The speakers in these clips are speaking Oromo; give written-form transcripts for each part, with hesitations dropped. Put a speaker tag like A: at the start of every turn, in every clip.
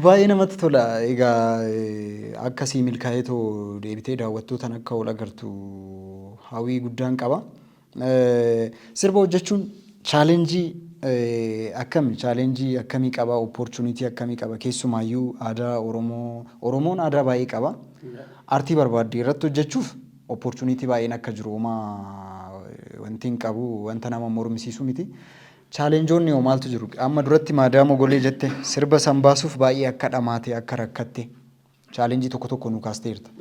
A: Baay'ee namatti tola. Egaa akka sii milkaa'eetoo deebitee daawwattootaan akka ol agartu hawwii guddaan qaba. Sirba hojjechuun challenge akkami? Challenge akkamii qaba? Opportunity akkamii qaba? Keessumaayyuu aadaa Oromoo, Oromoon aadaa baay'ee qaba. Aartii barbaadde irratti hojjechuuf opportunity baay'een akka jiru homaa wanti hin qabu, wanta nama mormisiisu miti. Challengeoonni hoo maaltu jiru? Amma duratti Maadaa Mogolee jette, sirba san baasuuf baay'ee akka dhamaate, akka rakkatte challenge tokko tokko nu kaasteerta.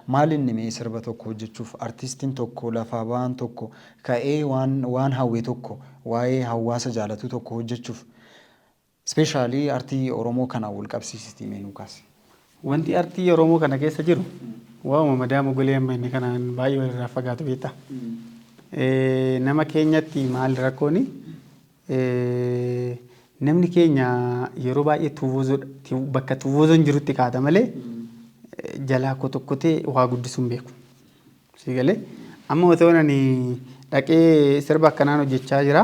A: Maal inni mee sirba tokko hojjechuuf artistiin tokko lafaa ba'aan tokko ka'ee waan hawwe tokko, waa'ee hawaasa jaalatu tokko hojjechuuf, especially artii Oromoo kanaan wal qabsiisitii mee nu kaasi.
B: Wanti artii Oromoo kana keessa jiru waa'uma Madaa Mogolee amma inni kanaan baay'ee walirraa fagaatu beektaa. Nama keenyatti maal rakkooni? Namni keenya yeroo baay'ee tuuvozoodha. Bakka tuuvozoon jirutti kaata malee jalaa kotokkotee waa guddisuu hin beeku. Si galee, amma otoo ani dhaqee sirba akkanaan hojjechaa jira.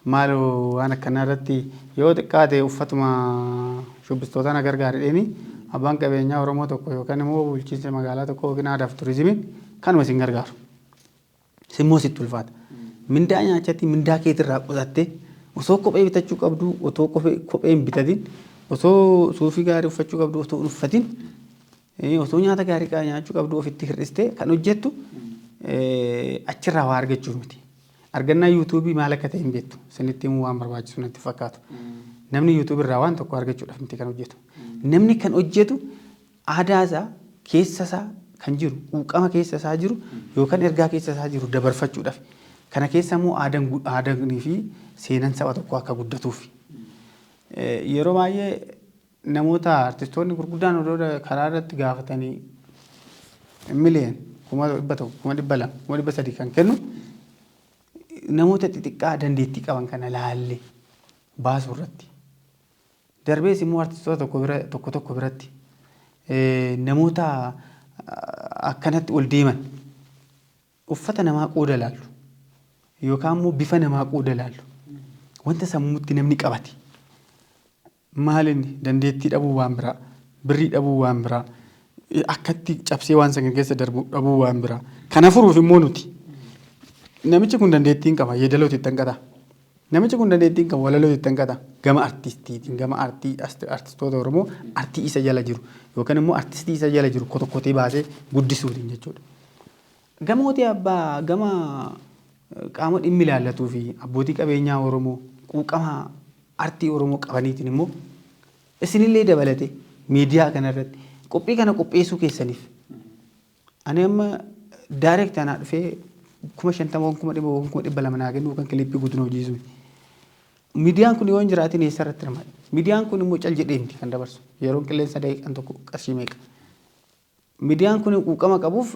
B: Maaloo, waan akkanaa irratti yoo xiqqaate uffatuma shubbistoota na gargaaridheeni, abbaan qabeenyaa Oromoo tokko yookaan immoo bulchiinsa magaalaa tokko yookiin aadaa fi turizimiin kanuma isin gargaaru. Simmoo sitti ulfaata. Mindaa nyaachatti mindaa keetirraa qusattee, osoo kophee bitachuu qabdu otoo kophee hin bitatin, osoo suufii gaarii uffachuu qabdu otoo hin uffatin, osoo nyaata gaarii nyaachuu qabdu ofitti hir'istee kan hojjettu achirraa waa argachuuf miti. Argannaa YouTube maal akka ta'e hin beektu. Isinitti himuu waan barbaachisu natti fakkaatu. Namni YouTube irraa waan tokko argachuudhaaf miti kan hojjetu. Namni kan hojjetu aadaa isaa keessa isaa kan jiru, quuqama keessa isaa jiru yookaan ergaa keessa isaa jiru dabarfachuudhaaf. Kana keessa immoo aadaan fi seenaan saba tokkoo akka guddatuuf. Yeroo baay'ee namoota artistoonni gurguddaan odoo karaa irratti gaafatanii miliyoon 100,000, 200,000, 300,000 kan kennu, namoota xixiqqaa dandeettii qaban kana laalle baasuu irratti. Darbees immoo artistoota tokko bira tokko tokko biratti namoota akkanatti ol deeman uffata namaa qooda laallu yookaan immoo bifa namaa qooda laallu, wanta sammuutti namni qabate maal inni dandeettii dhabuu waan biraa, birrii dhabuu waan biraa, akkatti cabsee waan sana keessa darbu dhabuu waan biraa. Kana furuuf immoo nuti namichi kun dandeettii hin qaba, yeedaloo itti hanqata. Namichi kun dandeettii hin qabu, walaloo itti hanqata. Gama artistiitiin, gama artii, artistoota Oromoo artii isa jala jiru yookaan immoo artistii isa jala jiru kotokkotee baasee guddisuutiin jechuudha. Gamooti abbaa gama qaama dhimmi ilaallatuu fi abbootii qabeenyaa Oromoo quuqama artii Oromoo qabaniitiin immoo isinillee dabalate miidiyaa kanarratti qophii kana qopheessuu keessaniif, ani amma direct anaa dhufee 50,000, 100,000, 200,000 naa kennu yookaan kilippii guutuu hojiisu. Miidiyaan kun yoo hin jiraatin eessa irratti hirmaata? Miidiyaan kun immoo cal jedhee miti kan dabarsu. Yeroon qilleensa daqiiqaan tokko qarshii meeqa? Miidiyaan kun quuqama qabuuf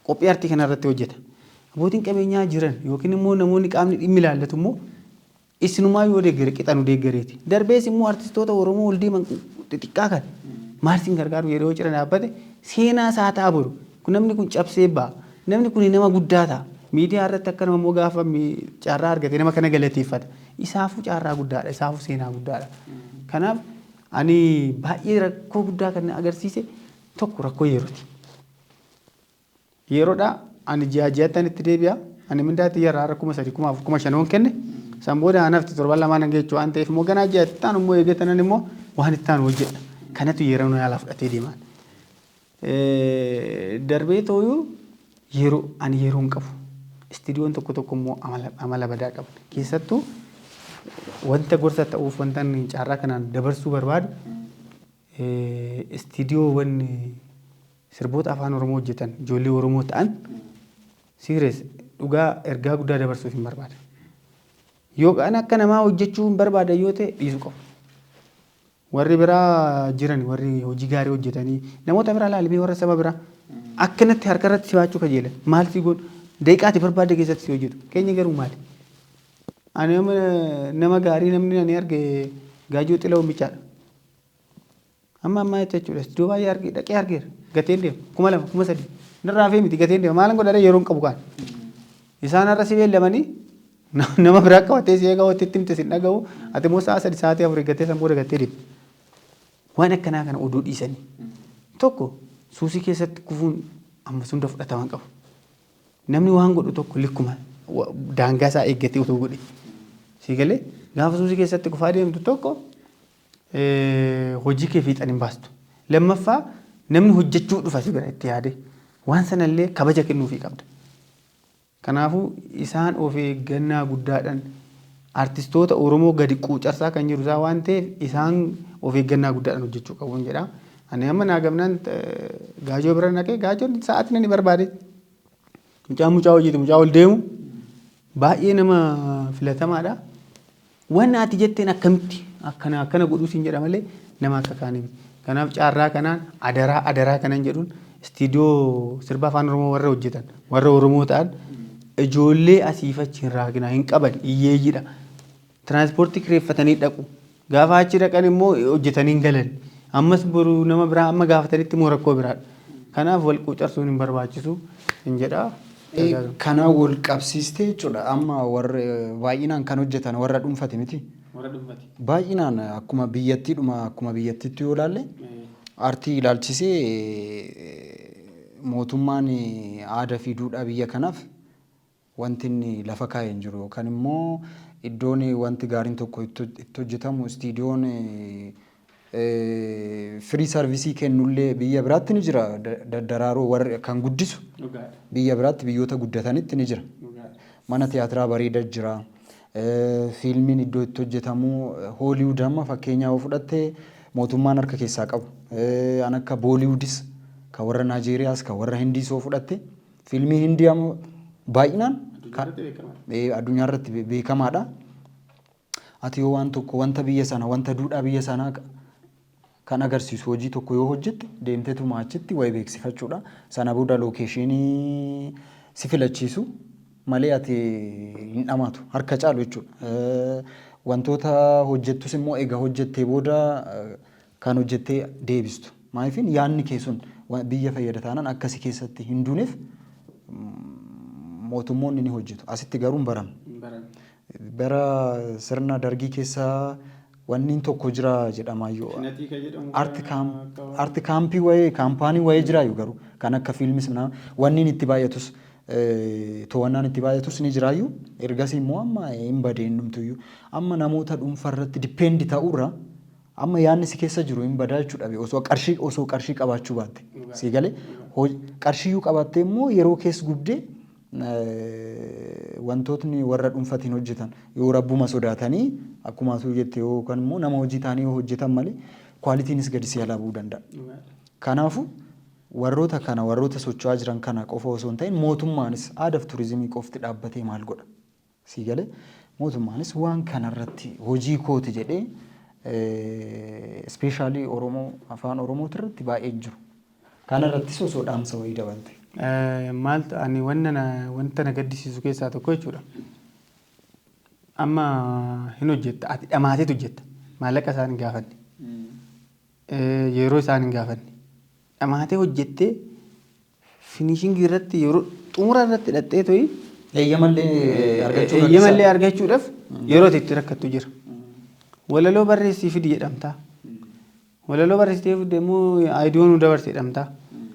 B: qophii artii kana irratti hojjeta. Abbootiin qabeenyaa jiran yookiin immoo namoonni qaamni dhimmi ilaallatu immoo isinumaa yoo deeggare qixa nu deeggareeti. Darbees immoo artistoota Oromoo ol deeman xixiqqaa kan maal sin gargaaru yeroo cina dhaabbate seenaa isaa ta'a boru. Namni kun cabsee ba'a. Namni kun nama guddaa ta'a. Miidiyaa irratti akka nama immoo gaafa carraa argate nama kana galateeffata. Isaafuu carraa guddaadha. Isaafuu seenaa guddaadha. Kanaaf ani baay'ee rakkoo guddaa kan agarsiise tokko rakkoo yerooti. Yeroodha, ani ji'a ji'atti ani itti deebi'a. Ani mindaa xiyyaarraa har'a 3,000, 4,000, 5,000 kenne. San booda anafti torban lamaan hanga jechuu waan ta'eef immoo ganaa ji'a itti aanu immoo eeggatanan immoo waan itti aanu hojjedha. Kanatu yeroo nu yaalaa fudhatee deemaan. Darbee tooyuu yeroo ani yeroo hin qabu. Istiidiyoon tokko tokko immoo amala badaa qabu. Keessattuu wanta gorsa ta'uuf wanta inni carraa kanaan dabarsuu barbaadu, istiidiyoowwan sirboota afaan Oromoo hojjetan ijoollee Oromoo ta'an serious dhugaa ergaa guddaa dabarsuuf hin barbaada. Yookaan akka namaa hojjechuu hin barbaadan yoo ta'e dhiisuu qabu. Warri biraa jiran, warri hojii gaarii hojjetanii namoota biraa ilaalimee, warra saba biraa akkanatti harka irratti si baachuu kajeelan, maal si godhu, daqiiqaati barbaadde keessatti si hojjetu. Keenya garuu maali? Ani amma nama gaarii namni ani arge Gaajoo Xila'uun bichaadha. Amma ammaa jechuudha. Iddoo baay'ee argee dhaqee argeera. Gateen deema. 2,000, 3,000. Narraa hafee miti, gateen deema. Maalan godhadha, yeroo hin qabu kaan. Isaan har'a si beellamanii nama biraa qabatee si eegaa, itti himte sin dhaga'u. Ati immoo sa'a 3, sa'aatii 4 eeggattee san booda gattee deemta. Waan akkanaa kana oduu dhiisanii. Tokko, suusii keessatti kufuun ammas hunda fudhatama hin qabu. Namni waan godhu tokko likkuma daangaa isaa eeggatee utuu godhe. Sii galee? Gaafa suusii keessatti kufaa deemtu tokko hojii kee fiixan hin baastu. Lammaffaa, namni hojjechuu dhufa si bira itti yaadee. Waan sanallee kabaja kennuufii qabda. Kanaafuu isaan of eeggannaa guddaadhaan artistoota Oromoo gadi quucarsaa kan jiru isaan waan ta'eef, isaan of eeggannaa guddaadhaan hojjechuu qabuun jedha. Ani amma naa gamnaan Gaajoo bira naqee, Gaajoon sa'aatiin ani barbaade. Mucaan mucaa hojiiti, mucaa ol deemu baay'ee nama filatamaadha. Wanni ati jetteen akkamitti akkana akkana godhuu siin jedha malee nama akka kaanii miti. Kanaaf caarraa kanaan adaraa adaraa kanan jedhuun, istiidiyoo sirba Afaan Oromoo warra hojjetan, warra Oromoo ta'an, ijoollee asiif achi hin raaginaa. Hin qaban, hiyyeeyyiidha. Tiraanspoortii kireeffatanii dhaqu. Gaafa achi dhaqan immoo hojjetanii hin galan. Ammas boru nama biraa amma gaafatanitti immoo rakkoo biraadha. Kanaaf wal quucarsuun hin barbaachisu hin jedha.
A: Kanaan wal qabsiistee jechuudha. Amma warri baay'inaan kan hojjetan warra dhuunfati miti.
B: Warra dhuunfati.
A: Baay'inaan akkuma biyyattiidhuma, akkuma biyyattiitti yoo ilaalle, aartii ilaalchisee mootummaan aadaa fi duudhaa biyya kanaaf wanti inni lafa kaa'e hin jiru, yookaan immoo iddoon wanti gaariin tokko itti hojjetamu, istiidiyoon free service kennullee biyya biraatti ni jira. Daddaraaroo warri kan guddisu biyya biraatti, biyyoota guddatanitti ni jira. Mana tiyaatiraa bareeda jira. Fiilmiin iddoo itti hojjetamu, Hooliwud amma fakkeenyaa yoo fudhatte, mootummaan harka keessaa qabu. An akka Booliwudis, kan warra Naajeeriyaas, kan warra Hindiis yoo fudhatte, fiilmii Hindii amma baay'inaan addunyaa irratti beekamaadha. Ati yoo waan tokko, wanta biyya sana, wanta duudhaa biyya sanaa kan agarsiisu hojii tokko yoo hojjette, deemteetuma achitti wayi beeksifachuudha. Sana booda location si filachiisu malee ati hin dhamaatu, harka caalu jechuudha. Wantoota hojjettus immoo egaa hojjettee booda kan hojjettee deebistu. Maaliifin yaadni kee sun biyya fayyada taanaan akkasi keessatti hin duuneef mootummoonni ni hojjetu. Asitti garuu hin baramne. Bara sirna Dargii keessa wanni tokko jira jedhamaayyuu. Art kaampii wayii, kaampaanii wayii jiraayyuu, garuu kan akka fiilmis wanni itti baay'atus, to'annaan itti baay'atus ni jiraayyuu. Ergasii immoo amma hin badeen dhumtuyyuu. Amma namoota dhuunfaa irratti depend ta'uurra, amma yaadni si keessa jiru hin badaa jechuudha osoo qarshii qabaachuu baatte. Si galee? Qarshiyyuu qabaattee immoo yeroo keessa gubdee, wantootni warra dhuunfatiin hojjetan yoo rabbuma sodaatanii, akkuma asuu jette, yookaan immoo nama hojii ta'anii yoo hojjetan malee, qualitynis gadi si jalaa bu'uu danda'a. Kanaafuu warroota kana, warroota socho'aa jiran kana qofa osoo hin ta'in, mootummaanis aadaaf turizimii qofti dhaabbatee maal godha? Si galee? Mootummaanis waan kanarratti hojii kooti jedhee, especially Oromoo, Afaan Oromooti irratti baay'ee jiru. Kanarrattis osoo dhaamsa wayii dabalte.
B: Maaltu ani wanta na gaddisiisu keessaa tokko jechuudha. Amma hin hojjetta, ati dhamaateetu hojjetta. Maallaqa isaan hin gaafanne. Yeroo isaan hin gaafanne. Dhamaatee hojjettee finishing irratti, yeroo xumura irratti hidhattee to'i.
A: Eeyyamallee argachuu
B: Eeyyamallee argachuudhaaf yeroo itti rakkattu jira. Walaloo barreessii fidi jedhamtaa. Walaloo barreessitee fidde immoo idea nu dabarsi jedhamtaa.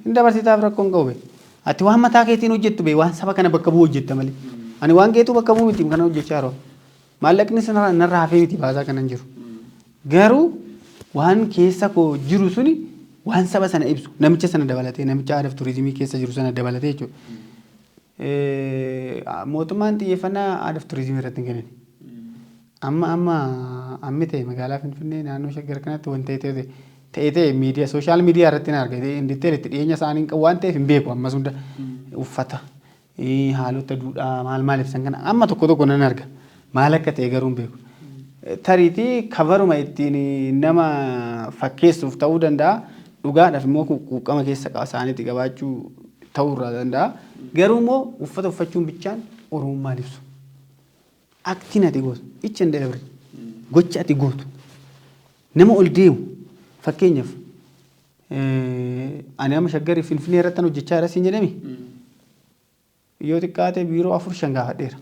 B: Hin dabarsitaaf, rakkoon qabu bee. Ati waan mataa keetiin hojjettu bee, waan saba kana bakka bu'u hojjetta malee. Ani waan keetuu bakka bu'u miti kana hojjechaa yeroo. Maallaqni narraa hafee miti baasaa kanan jiru. Garuu waan keessa koo jiru suni waan saba sana ibsu, namicha sana dabalatee, namicha aadaaf turizimii keessa jiru sana dabalatee jechuudha. Mootummaan xiyyeeffannaa aadaaf turizimii irratti hin kennine. Amma amma ammi ta'e magaalaa Finfinnee naannoo Shaggar kanatti wanta ta'e ta'e ta'e miidiyaa, social media irratti na argate. In detail itti dhiyeenya isaanii hin qabu waan ta'eef hin beeku. Ammas hunda uffata, haalota duudhaa maal maal ibsan kana amma tokko tokko nan arga. Maal akka ta'e garuu hin beeku. Tariitii coveruma ittiin nama fakkeessuuf ta'uu danda'a. Dhugaadhaaf immoo quuqama keessa isaaniitti qabaachuu ta'uu irraa danda'a. Garuu immoo uffata uffachuun bichaan Oromummaan ibsu. Actiin ati gootu, each and every gocha ati gootu, nama ol deemu, fakkeenyaaf ani amma Shaggarii Finfinnee irratti hojjechaa jira siin jedhemi, yoo xiqqaate biiroo afur shan gaafadheera.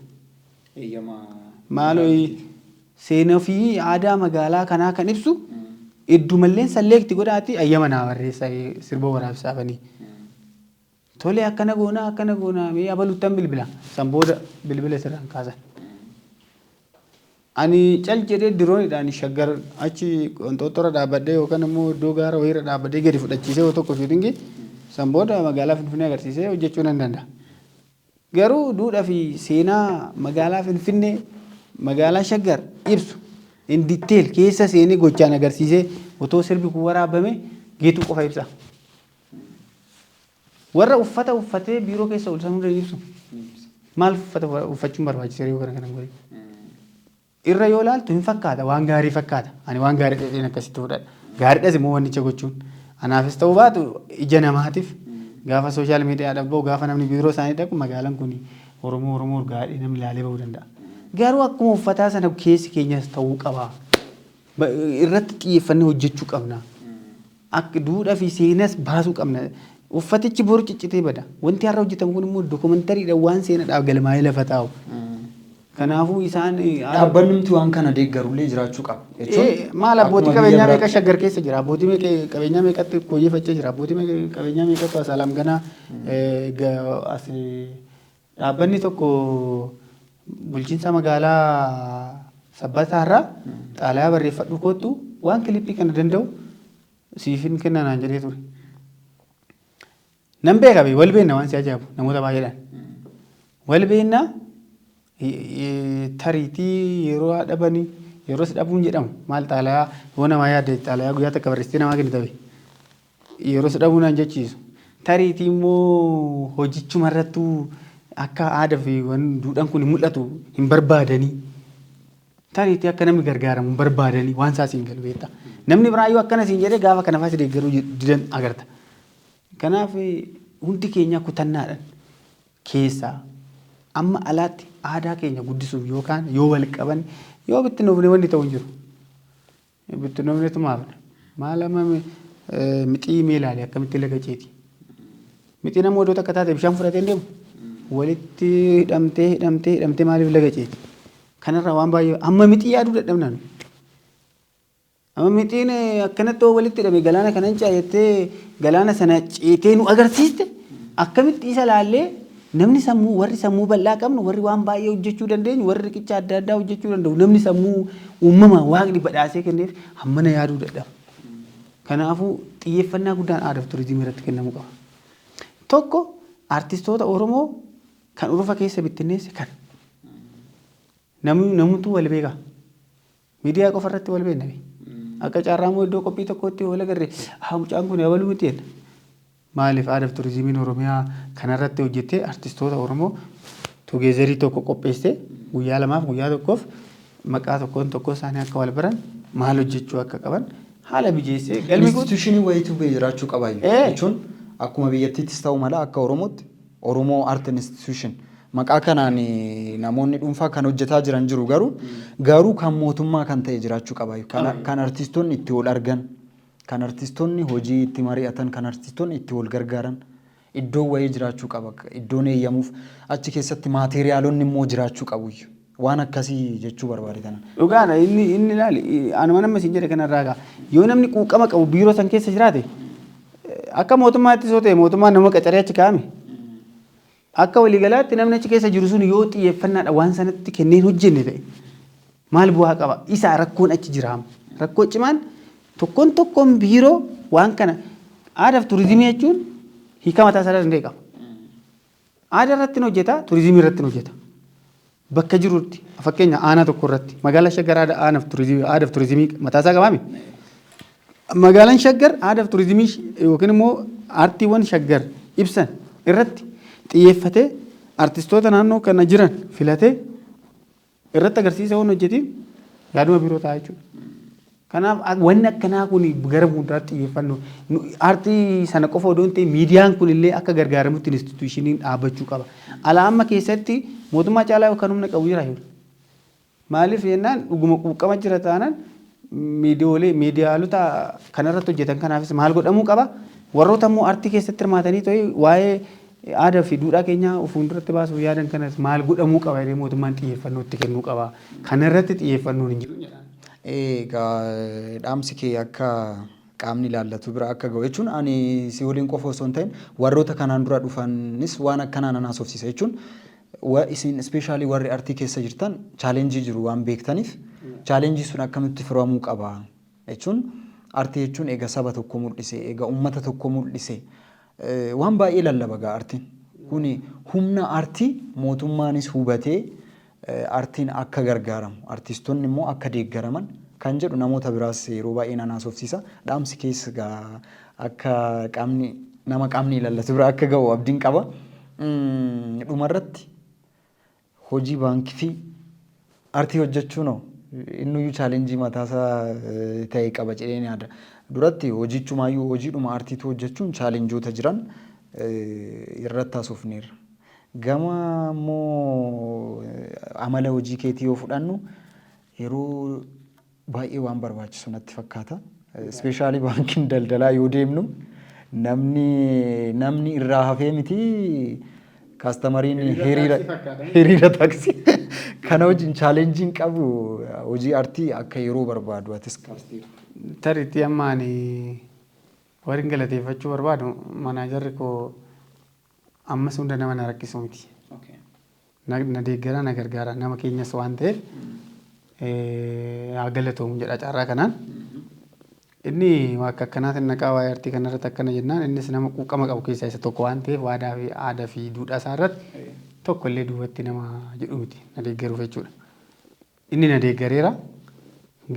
B: Maaloo, seenaa fi aadaa magaalaa kanaa kan ibsu Iddumalleen select godhaati ayyama naa barreessa sirba waraabsaafanii. Tole, akkana goonaa, akkana goonaa, mee abaluttan bilbila. San booda bilbila sirraan kaasan. Ani cal jedhee diroonidhaan Shaggar achi Qonxooxxoorra dhaabbadhee yookaan immoo iddoo gaara wayiirra dhaabbadhee gadi fudhachiisee yoo tokko shooting san booda magaalaa Finfinnee agarsiisee hojjechuu nan danda'a. Garuu duudhaa fi seenaa magaalaa Finfinnee, magaalaa Shaggar ibsu in detail keessa seenee gochaan agarsiisee otoo sirbi kun waraabame Geetuu qofa ibsa. Warra uffata uffatee biiroo keessa ol sanuu ibsu. Maal uffata uffachuun barbaachisa yeroo kana kana godhe? Irra yoo ilaaltu hin fakkaata, waan gaarii fakkaata. Ani waan gaarii dhedheen akkasitti fudhadha. Gaariidhas immoo wannicha gochuun. Anaafis ta'uu baatu ija namaatiif gaafa social mediadhaaf bahu, gaafa namni biiroo isaanii dhaqu, magaalaan kun Oromoo Oromoo gaadhee namni ilaalee bahuu danda'a. Garuu akkuma uffataa sana keessi keenyas ta'uu qaba. Irratti xiyyeeffannee hojjechuu qabna. Akka duudhaa fi seenas baasuu qabna. Uffatichi boru ciccitee bada. Wanti har'a hojjetamu kun immoo dookumentariidhaan waan seenaadhaaf galmaa'ee lafa taa'u. Kanaafuu isaan
A: Dhaabbanni waan kana deeggarullee jiraachuu qaba.
B: Jechuun maal, abbootii
A: akkuma
B: qabeenyaa
A: biyya
B: meeqa
A: biraatti
B: Shaggar keessa jira? Abbootii meeqa qabeenyaa meeqatti kooyyeffachaa jira? Abbootii qabeenyaa meeqatu Asalaam ganaa as dhaabbanni tokko bulchiinsa magaalaa Sabbataarraa xaalayaa barreeffadhu kottu, waan clip kana danda'u siifin kenna naan jedhee ture. Nan beeka bee, wal beenna, waan si ajaa'ibu namoota baay'eedhaan. Wal beenna, tariitii yeroo dhabanii yeroo si dhabuun jedhamu maal, xaalayaa yoo namaa yaadde xaalayaa guyyaa takka barreessitee namaa kennita bee. Yeroo si dhabuu naan jechiisu. Tariitii immoo hojichuma irrattuu akka aadaa fi waan duudhaan kun mul'atu hin barbaadanii. Tariitii akka namni gargaaramu hin barbaadanii, waan isaa siin galu beektaa. Namni biraa yoo akkana siin jedhee gaafa kana fa'aa si deeggaruu didan agarta. Kanaaf hundi keenya kutannaadhaan keessaa amma alaatti aadaa keenya guddisuuf yookaan yoo wal qaban, yoo bittinnoofne wanni ta'u hin jiru. Bittinnoofnetu maafna. Maal, amma mixii mee ilaali, akkamitti laga ceeti. Mixii nama iddoo takka taate bishaan fudhatee hin deemu. Walitti hidhamtee hidhamtee hidhamtee maaliif laga ceeti? Kanarraa waan baay'ee amma mixii yaaduu dadhabna nu. Amma mixiin akkanatti yoo walitti hidhame galaana kanan ce'a jettee galaana sana ceetee nu agarsiiste, akkamitti isa laallee namni sammuu, warri sammuu bal'aa qabnu, warri waan baay'ee hojjechuu dandeenyu, warri riqicha adda addaa hojjechuu danda'u, namni sammuu uumamaa Waaqni badhaasee kenneef hammana yaaduu dadhaba. Kanaafuu xiyyeeffannaa guddaan aadaa fi turizimii irratti kennamuu qaba. Tokko, artistoota Oromoo kan urufa keessa bittinneesse kana. Namni namutu wal beeka. Miidiyaa qofa irratti wal beekna. Akka carraa immoo iddoo qophii tokkotti wal agarre, haa mucaan kun abaluu miti jenna. Maaliif aadaa fi turizimiin Oromiyaa kanarratti hojjettee artistoota Oromoo together tokko qopheessee guyyaa lamaaf, guyyaa tokkoof maqaa tokkoon tokkoo isaanii akka wal baran, maal hojjechuu akka qaban haala mijeessee galmi kun
A: Institution wayiitu jiraachuu qabaayyuu. Jechuun akkuma biyyattiittis ta'u mala, akka Oromootti Oromoo Art Institution maqaa kanaan namoonni dhuunfaa kan hojjetaa jiran jiru, garuu kan mootummaa kan ta'e jiraachuu qabaayyuu. Kan artistoonni itti wal argan, kan artistoonni hojii itti mari'atan, kan artistoonni itti wal gargaaran iddoon wayii jiraachuu qaba. Iddoon eeyyamuuf achi keessatti maateeriyaalonni immoo jiraachuu qabu. Waan akkasii jechuu barbaade kana.
B: Dhugaadha, inni ilaali, anuma nama isin jedhe kanarraa gaa yoo namni quuqama qabu biiroo san keessa jiraate, akka mootummaatti soo ta'e mootummaan nama qacaree achi kaa'ame. Akka waliigalaatti namni achi keessa jiru sun yoo xiyyeeffannaadha waan sanatti kenneen hojjenne ta'e maal bu'aa qaba? Isa rakkoon achi jiraama. Rakkoo cimaan tokkoon tokkoon biiroo waan kana aadaa fi turizimii jechuun hiika mataa isaa danda'e qaba. Aadaa irratti hojjeta, turizimii irratti hojjeta. Bakka jirutti, fakkeenya aanaa tokko irratti, magaalaa Shaggar aadaa fi turizimii mataa isaa qabaami. Magaalaan Shaggar aadaa fi turizimii yookiin immoo aartiiwwan Shaggar ibsan irratti xiyyeeffatee artistoota naannoo kana jiran filatee irratti agarsiisa waan hojjetiin yaaduma biroo ta'a jechuudha. Kanaaf wanni akkanaa kun gara fuulduraatti xiyyeeffannoo aartii sana qofa odoo hin ta'in miidiyaan kun illee akka gargaaramutti institutioniin dhaabbachuu qaba. Alaa amma keessatti mootummaa caalaa yookaan humna qabu jira jiru. Maaliif jennaan, dhuguma quuqama jira taanaan miidiyoolee miidiyaalota kanarratti hojjetan kanaafis maal godhamuu qaba? Warroota immoo aartii keessatti hirmaatanii ta'e waa'ee aadaa fi duudhaa keenyaa fuulduratti baasuuf yaadan kanas maal godhamuu qaba jedhee mootummaan xiyyeeffannoo itti kennuu qaba. Kanarratti xiyyeeffannoon hin jiru.
A: Egaa dhaamsi kee akka qaamni ilaallatu bira akka ga'u jechuun, ani si waliin qofa osoo hin ta'in warroota kanaan dura dhufanis waan akkanaa nan haasofsiisa jechuun, isin especially warri artii keessa jirtan challenge jiru waan beektaniif, challenge sun akkamitti furamuu qaba jechuun, artii jechuun eega saba tokko mul'ise, eega uummata tokko mul'ise, waan baay'ee lallaba gaa artiin. Kuni humna artii mootummaanis hubatee artiin akka gargaaramu, artiistonni immoo akka deeggaraman kan jedhu namoota biraas yeroo baay'ee nan haasofsiisa. Dhaamsi keessa gaa akka qaamni nama qaamni ilaallatu bira akka ga'u abdiin qaba. Dhumarratti hojii baankii fi artii hojjechuun hoo innuyyuu challenge mataasaa ta'e qaba jedheen yaada. Duratti hojichumaayyuu, hojiidhuma artiitu hojjechuun challengeoota jiran irratti haasofneerra. Gama immoo amala hojii keetii yoo fudhannu, yeroo baay'ee waan barbaachisu natti fakkaata. Especially baankiin daldalaa yoo deemnu namni irraa hafee miti, customeriin hiriira taaksii kana wajjin challengeiin qabu hojii artii akka yeroo barbaadu atis kaasteerta.
B: Tariitti amma ani warri galateeffachuu barbaadu, managerri koo ammas hunda nama na rakkisu miti. Na deeggaraa, na gargaara, nama keenyas waan ta'eef haa galatoomu jedha carraa kanaan. Inni akka akkanaatiin naqaa waa'ee artii kanarratti akkana jennaan, innis nama quuqama qabu keessaa isa tokko waan ta'eef, waadaa fi aadaa fi duudhaa isaa irratti tokko illee duubatti nama jedhu miti na deeggaruuf jechuudha. Inni na deeggareera.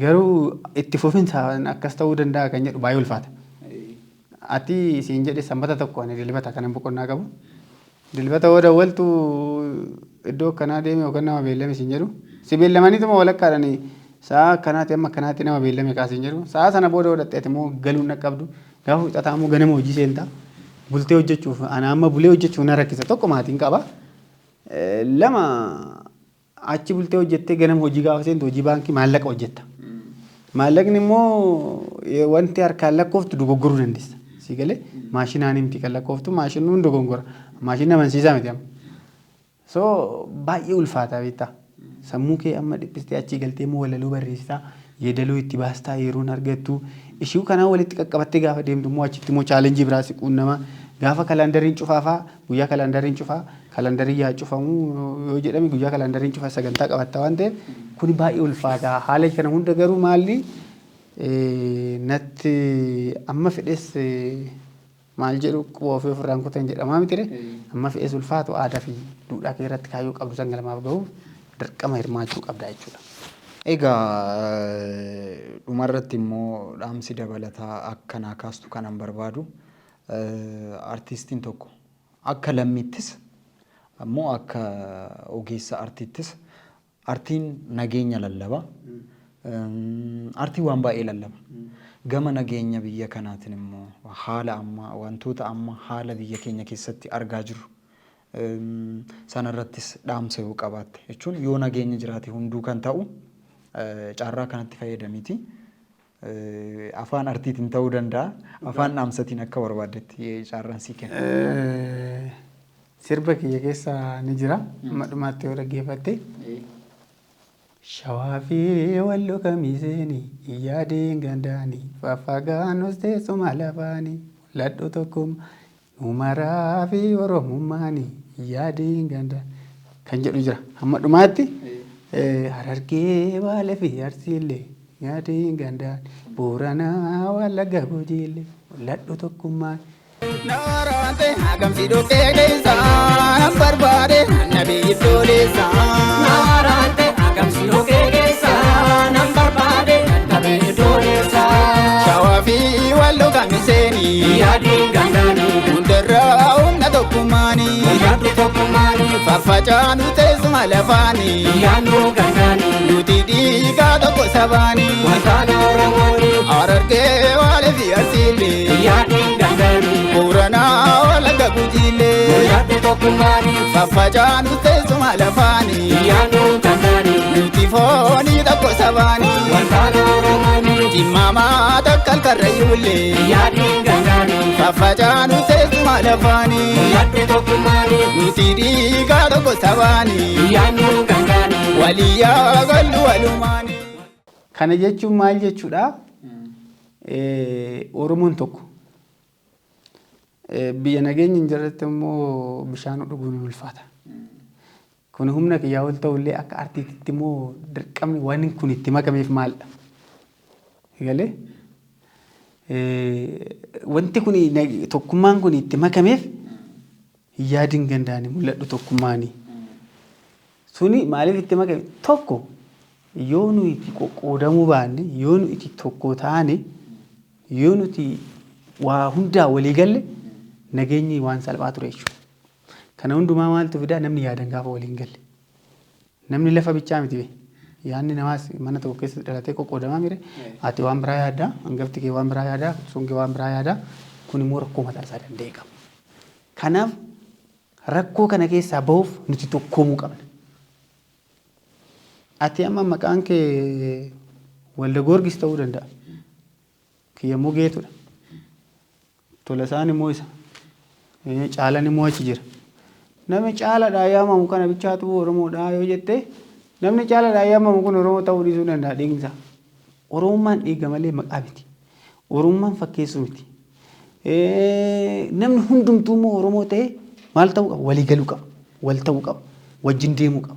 B: Garuu itti fufinsa akkas ta'uu danda'a kan jedhu baay'ee ulfaata. Ati siin jedhe, sanbata tokko, ani dilbata kanan boqonnaa qabu. Dilbata yoo dawwaltu iddoo akkanaa deeme yookaan nama beellame siin jedhu. Si beellamaniituma walakkaadhaan sa'a akkanaati amma akkanaatti nama beellame kaasiin jedhu. Sa'a sana booda godhatte ati immoo galuun dhaqqabdu. Gaafa wixataa immoo ganama hojii seentaa. Bultee hojjechuuf, ana amma bulee hojjechuuf na rakkisa. Tokko maatiin qaba. Lama, achi bultee hojjettee ganama hojii gaafa seentu, hojii baankii maallaqa hojjetta. Maallaqni immoo wanti harkaan lakkooftu dogoggoruu dandeessa. Si galee, maashinaan miti kan lakkooftu, maashinni hundi dogongora. Maashinni amansiisaa miti amma. So baay'ee ulfaata beektaa. Sammuu kee amma dhiphistee achii galtee immoo walaloo barreessitaa, yeedaloo itti baastaa, yeroon argattu. Ishuu kanaa walitti qaqqabattee gaafa deemtu immoo achitti immoo challenge biraa si quunnama. Gaafa calendariin cufaafaa, guyyaa calendariin cufaa, calendariin yaa cufamu yoo jedhame, guyyaa calendariin cufaa sagantaa qabatta waan ta'eef, kuni baay'ee ulfaata. Haala kana hunda garuu maalli natti amma fedhes, maal jedhu, quba ofii ofirraan kutan jedhamaa mitire, amma fe'es ulfaatu aadaa fi duudhaa kee irratti kaayyoo qabdu san galmaaf gahuuf dirqama hirmaachuu qabda jechuudha.
A: Egaa dhumarratti immoo dhaamsi dabalataa akkanaa kaastu kanan barbaadu, artiistiin tokko akka lammiittis ammoo akka ogeessa artiittis, artiin nageenya lallaba. Artiin waan baay'ee lallaba. Gama nageenya biyya kanaatiin immoo haala amma wantoota amma haala biyya keenya keessatti argaa jirru sanarrattis dhaamsa yoo qabaatte, jechuun yoo nageenya jiraate hunduu kan ta'u, carraa kanatti fayyadamiiti. Afaan artiitiin ta'uu danda'a. Afaan dhaamsatiin akka barbaaddetti carraan sii kenna.
B: Sirba kiyya keessa ni jira. Amma dhumaatti yoo dhaggeeffatte. Shawaa fi Walloo kamiseeni yaadeen gandaani, faffagaanus teessuma lafaani, mul'adhu tokkummaa numaraa fi oromummaani yaadeen gandaan kan jedhu jira. Hamma dhumaatti Harargee, Baalee fi Arsiillee yaadeen gandaan, Booranaa, Wallagga, Gujiillee mul'adhu tokkummaan.
C: Naaraante hagamsi dhoqqee keessa nan barbaade nabi ibsoolessa.
D: Naaraante hagamsi dhoqqee keessa nan barbaade nabi ibsoolessa.
C: Shawaa fi Walloo kamiseeni
D: yaadiin gandaani
C: hundarraa humna tokkummaani
D: mul'adhu tokkummaani
C: faffacaanu teessuma lafaani
D: yaadnu gandaani
C: nuti dhiigaa tokko sabaani
D: wantaana Oromooni
C: Harargee, Baalee fi Arsiilee
D: yaadiin gandaani
C: Booranaa, Wallagga, Gujiilee
D: mul'adhu tokkummaani
C: faffacaanu teessuma lafaani
D: yaadnu gandaani
C: nuti foonii tokko sabaani
D: wantaana Oromooni
C: Jimaamaa takkal karrayyuullee
D: yaadiin gandaani
C: faffacaanu teessuma lafaani
D: mul'adhu tokkummaani
C: nuti dhiigaa tokko sabaani
D: yaadnu gandaani
C: waliyyaa gallu walumaani.
B: Kana jechuun maal jechuudha? Oromoon tokko biyya nageenyi hin jirretti immoo bishaan dhuguun ni ulfaata. Kun humna kiyyaa ol ta'ullee akka artiititti immoo dirqamni waan kun itti makameef maalidha? Galee wanti kun tokkummaan kun itti makameef hin yaadin gandaan mul'adhu tokkummaani. Suni maaliif itti makame? Tokko yoo nuyi itti qoqqoodamuu baanne, yoo nu itti tokko taane, yoo nuti waa hundaa walii galle nageenyi waan salphaa ture jechuudha. Kana hundumaa maaltu fidaa? Namni yaadan gaafa waliin galle. Namni lafa bichaa miti bee. Yaadni namaas mana tokko keessatti dhalatee qoqqoodamaa mire. Ati waan biraa yaaddaa, hangafti kee waan biraa yaadaa, sun kee waan biraa yaadaa. Kun immoo rakkoo mataa isaa danda'e qaba. Kanaaf rakkoo kana keessaa bahuuf nuti tokkoomuu qabna. Ati amma maqaan kee Walda Goorgis ta'uu danda'a. Kiyya immoo Geetudha. Tolasaan immoo isa. Caalan immoo achi jira. Namni Caalaadhaan yaamamu kana bichaatu Oromoodha yoo jette, namni Caalaadhaan yaamamu kun Oromoo ta'uu dhiisuu danda'a dhiigni isaa. Oromummaan dhiiga malee maqaa miti. Oromummaan fakkeessuu miti. Namni hundumtuu immoo Oromoo ta'ee maal ta'uu qaba? Walii galuu qaba. Wal ta'uu qaba. Wajjin deemuu qaba.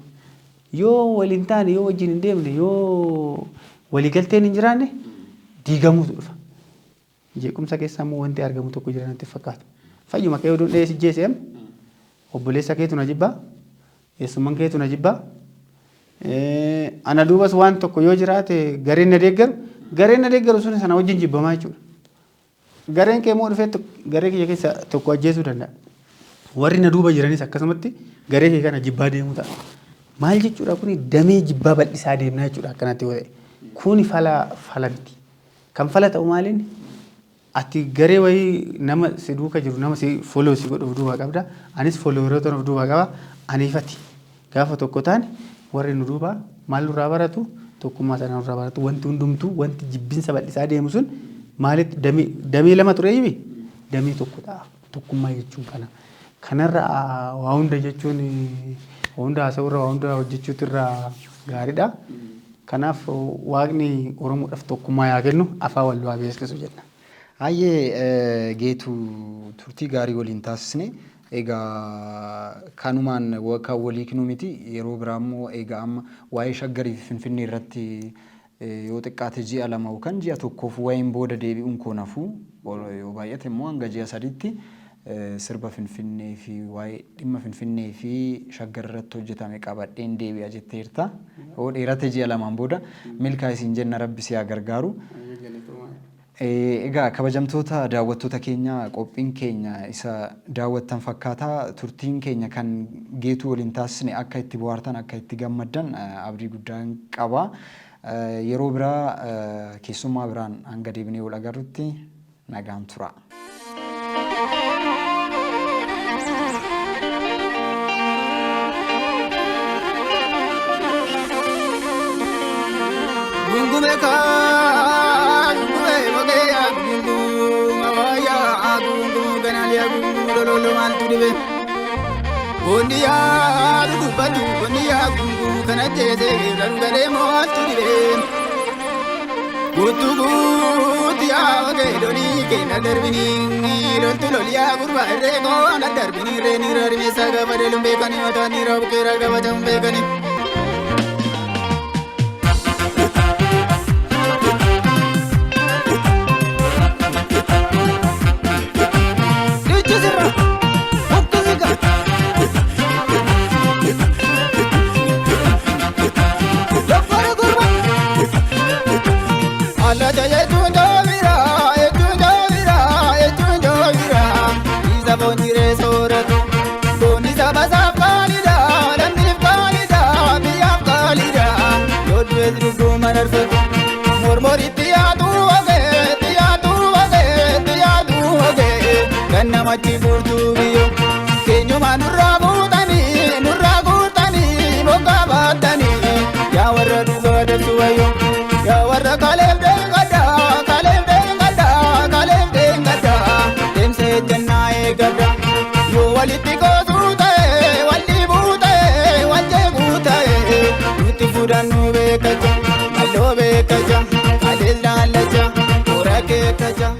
B: Yoo wal hin taane, yoo wajjin hin deemne, yoo waliigalteen hin jiraanne diigamuutu dhufa. Jeequmsa keessa immoo wanti argamu tokko jira natti hin fakkaatu. Fayyuma kee oduun dhahee si jeese amma obboleessa keetu na jibbaa, eessumman keetu na jibbaa. Ana duubas waan tokko yoo jiraate gareen na deeggaru, gareen na deeggaru sun sana wajjin jibbamaa jechuudha. Gareen kee immoo dhufee garee kiyya keessa tokko ajjeesuu danda'a. Warri na duuba jiranis akkasumatti garee kee kana jibbaa deemuu ta'a. Maal jechuudha kuni? Damee jibbaa bal'isaa deemnaa jechuudha akkanatti yoo ta'e. Kuni fala fala miti. Kan fala ta'u maaliin? Ati garee wayii nama si duuka jiru, nama si follow si godhu of duubaa qabda. Anis followeroota of duubaa qaba. Aniifati. Gaafa tokko taane warri nu duubaa maal nurraa baratu? Tokkummaa sana nurraa baratu. Wanti hundumtuu, wanti jibbinsa bal'isaa deemu sun maalitti damee damee lama ture ibi damee tokko ta'a. Tokkummaa jechuun kana. Kanarra waa hunda jechuun, waa hunda haasa'urra waa hunda hojjechuutu irraa gaariidha. Kanaaf Waaqni Oromoodhaaf tokkummaa yaa kennu, afaan wal haa beeksisu jenna.
A: Hayyee Geetu, turtii gaarii waliin taasisne. Egaa kanumaan kan wal hiiknu miti. Yeroo biraa immoo egaa amma waa'ee Shaggarii fi Finfinnee irratti yoo xiqqaate ji'a 2 yookaan ji'a tokkoof wayiin booda deebi'uun koo nafu. Yoo baay'ate immoo hanga ji'a 3tti sirba Finfinnee fi waa'ee dhimma Finfinnee fi Shaggar irratti hojjetame qabadheen deebi'a jetteerta. Yoo dheerate ji'a 2n booda milkaa'i siin jenna, Rabbi si haa gargaaru. Egaa kabajamtoota daawwattoota keenya, qophiin keenya isa daawwattan fakkaata. Turtiin keenya kan Geetuu waliin taasisne akka itti bohaartan, akka itti gammaddan abdii guddaan qaba. Yeroo biraa keessummaa biraan hanga deebinee wal agarrutti nagaan turaa.
C: Gungume kaa gungume mogee gunguma waya gungumu ganalia gungumu lololo maaltu dhibe Boonni yaa dubbatu, boonni yaa gungumu kana jeese gargalee maaltu dhibe Guutuu guutu yaa ogee lolii keenya darbinii loltu lol yaa gurbaa irree koo na darbinii irree ni rarmeessa gaafa deeluun beekanii mataa ni rabukeera gaafa ta'uun beekanii. Dhiichisirra buqqisiga. Doffara gurba. Allacha jechuun joobira, jechuun joobira, jechuun joobira. Isa foon jiree sooratu. Foonni saba isaaf qaaliidha, lammiif qaaliidha, biyyaaf qaaliidha. Yoo du'es lubbuu mararfatu. Mormoritti yaadu wagee, itti yaadu wagee, itti yaadu wagee. Kan namatti gurtuu biyyoo. Keenyumaa nurraa guutanii, nurraa guutanii, moggaa baatanii. Yaa warra dhugaa dabsu wayyoo. Yaa warra kaleef deeggaddaa, kaleef deeggaddaa, kaleef deeggaddaa. Deemsa ejjannaa eeggaddaa. Yoo walitti qoosuu ta'e, wal dhiibuu ta'e, wal jeequu ta'e, nutti fudhannu beekacha. Malloo Yeroo beekacha kalees laallacha hora keekacha.